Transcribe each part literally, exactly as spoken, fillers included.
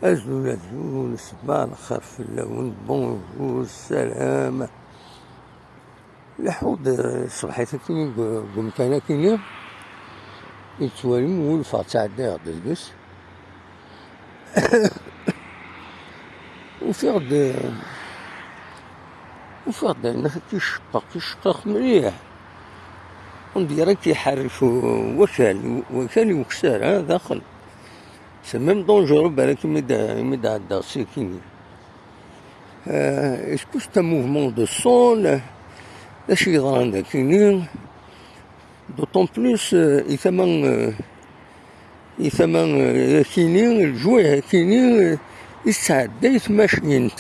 Azul, azul, ṣbaḥ lxir fell-awen, bonjour, ssalam. Leḥḥu-d ṣṣbeḥ-it akkin deg, deg umkan akkin-nni, yettwalim wulfeɣ ttɛeddayeɣ-d deg-s. Ufiɣ-d, ufiɣ-d ayen akka icewweq, icewweq mliḥ. On dirait iḥerrek wakal, wakal ukessar, ha, daxel. C'est même dangereux, balak imi d, imi d-ɛeddaɣ s akkin-nni. Euh, est-ce que c'est un mouvement de sol? D acu yeḍran d akkin-nni? D'autant plus, euh, i tama, euh, i tama, euh, akkin-nni, lǧwayeh akkin-nni, euh, i tettɛedday tmacint.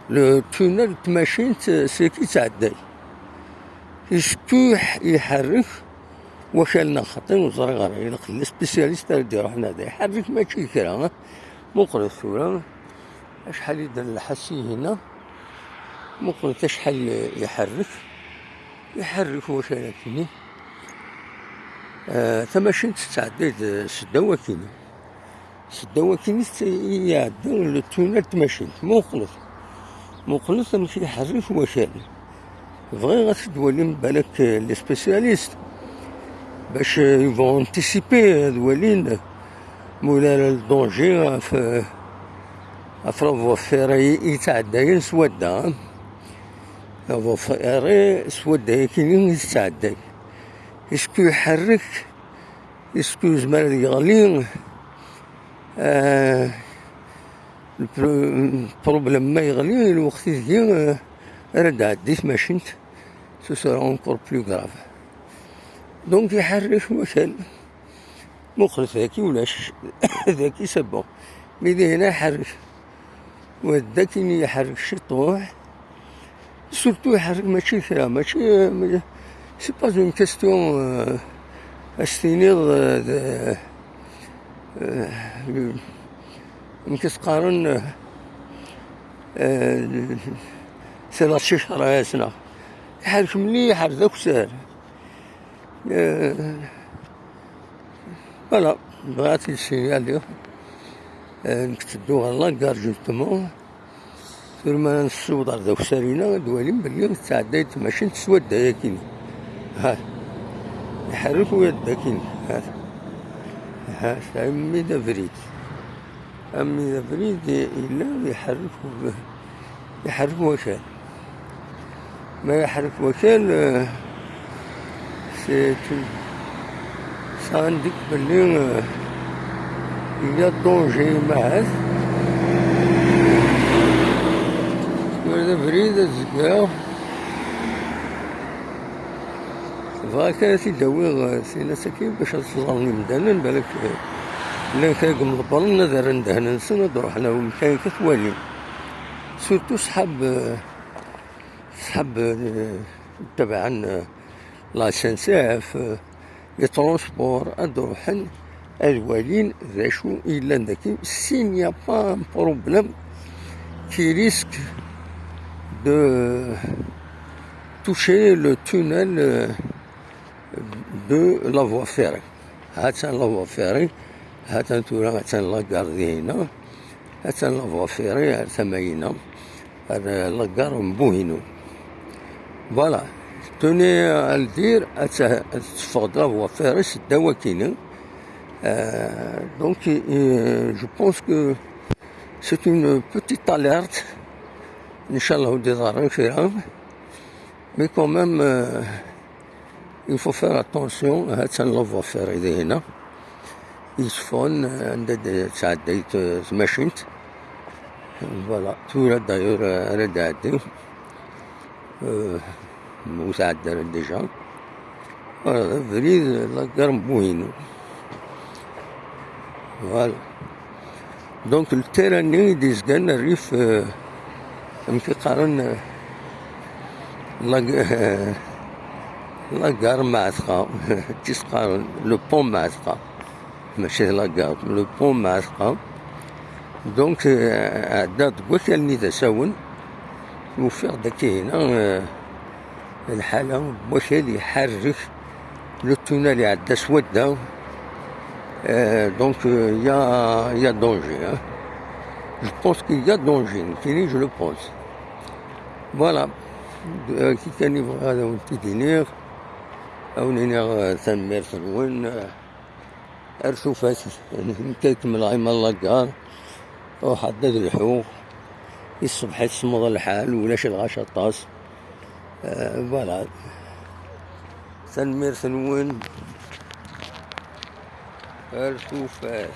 Le tunnel n tmacint, euh, seg i yettɛedday. Est-ce que iḥerrek wakal neɣ xaṭi, ur ẓriɣ ara. Ilaq d les spécialistes ara d-iruḥen ar da. Iḥerrek mačči d kra, ha? Muqlet tura acḥal i d-nelḥa sihina. Muqlet acḥal iḥerrek. Iḥerrek wakal akkenni. Ah, tamacint tettɛedday-d seddaw akkenni. Seddaw akkenni tett-, i iɛedda le tunnel n tmacint. Muqlet. Muqlet amek iḥerrek wakal. Bɣiɣ ad t-id-walim balak, euh, les spécialistes. Bac, euh, ils vont anticiper, ad walin, euh, ma ulac le danger ɣef, euh, ɣef la voie ferrée i yettɛeddayen s wadda, hein. La voie ferrée s wadda akkenni i tettɛedday. Est-ce que iḥerrek? Est-ce que yezmer ad yeɣli? Euh, le pro-, problème ma yeɣli, lweqt i deg, euh, ara d-tɛeddi tmacint, ce sera encore plus grave. Donc, iḥerrek wakal. Muqlet daki ulac. Daki c'est bon. Mais dihin iḥerrek. Wa d akkin iḥerrek ciṭuḥ. Surtout iḥerrek mačči kra, mačči, mačči, c'est pas une question, euh, ad s-tiniḍ, euh, de, euh, amek i s-qqaren, euh, c'est la sécheresse, neɣ. Iḥerrek mliḥ, iḥerrek d akessar. Euh, voilà, bɣiɣ ad t-id-signaliɣ. Euh, nekk ttedduɣ ɣer la gare, justement. Tura ma nessiweḍ ar d akessar-inna, ad d-walim belli tettɛedday tmacint s wadda-yagi. Ha. Iḥerrek wadda-agi. Ha. Ha, c'est un mid abrid. Un mid abrid yella iḥerrek, iḥerrek wakal. Ma iḥerrek wakal, euh, c'est une, ça indique belli, euh, il y a danger, ma ahat. Tura d abrid azeggaɣ. Bɣiɣ kan ad t-id-awiɣ, euh, tin ass-agi bac ad tt-ẓren yimdanen, balak, euh, llan kra deg yimḍebbren ad rren ddehn-nsen, ad ruḥen ar umkan-ik ad t-walin. Surtout ṣḥab, euh, ṣḥab, euh, tabaɛen, euh, la S N C F, euh, les transports, ad ruḥen ad walin d acu yellan daki, s'il n'y a pas un problème qui risque de toucher le tunnel, euh, de la voie ferrée. Hatan la voie ferrée, hatan tura, hatan la gare dihina, hatan la voie ferrée ar tama-ina, ar la gare n Buhinu. Voilà, tenez à le dire, ad t-, ad teffeɣ-d la voie ferrée seddaw akkin. Euh, donc, euh, je pense que c'est une petite alerte. Inchallah ur d-iḍerru kra. Mais quand même, euh, il faut faire attention, hatan la voie ferrée dihina. Yetteffɣen, euh, anda d-, tettɛedday t-, tmacint. Voilà, tura d'ailleurs, euh, ara d-tɛeddi. Euh, ur tɛedda ara déjà. Voilà, d abrid la gare n Buhinu. Voilà. Donc, le terrain-nni i d-yezgan rrif, euh, amek i qqaren, euh, la, euh, la gare Mɛatqa, tis qqaren, le pont Mɛatqa. Mačči d la gare, le pont Mɛatqa. Donc, euh, ɛeddaɣ deg wakal-nni d asawen, ufiɣ-d akka hina, euh, lḥala n wakal iḥerrek, le tunnel iɛedda s wadda. Euh, donc, euh, il y a, il y a danger, hein. Je pense qu'il y a danger, nekkini, je le pense. Voilà. Euh, kif kan yebɣa ad awen-t-id-iniɣ, ad awen-iniɣ, euh, tanemmirt-nwen, euh, ar tufat, nekk ad kemmleɣ iman la gare, ruḥ ad d-lḥuɣ, i ṣṣbeḥ i semmeḍ lḥal, ulac lɣaci aṭas. Euh, voilà. Tanemmirt-nwen. Ar tufat.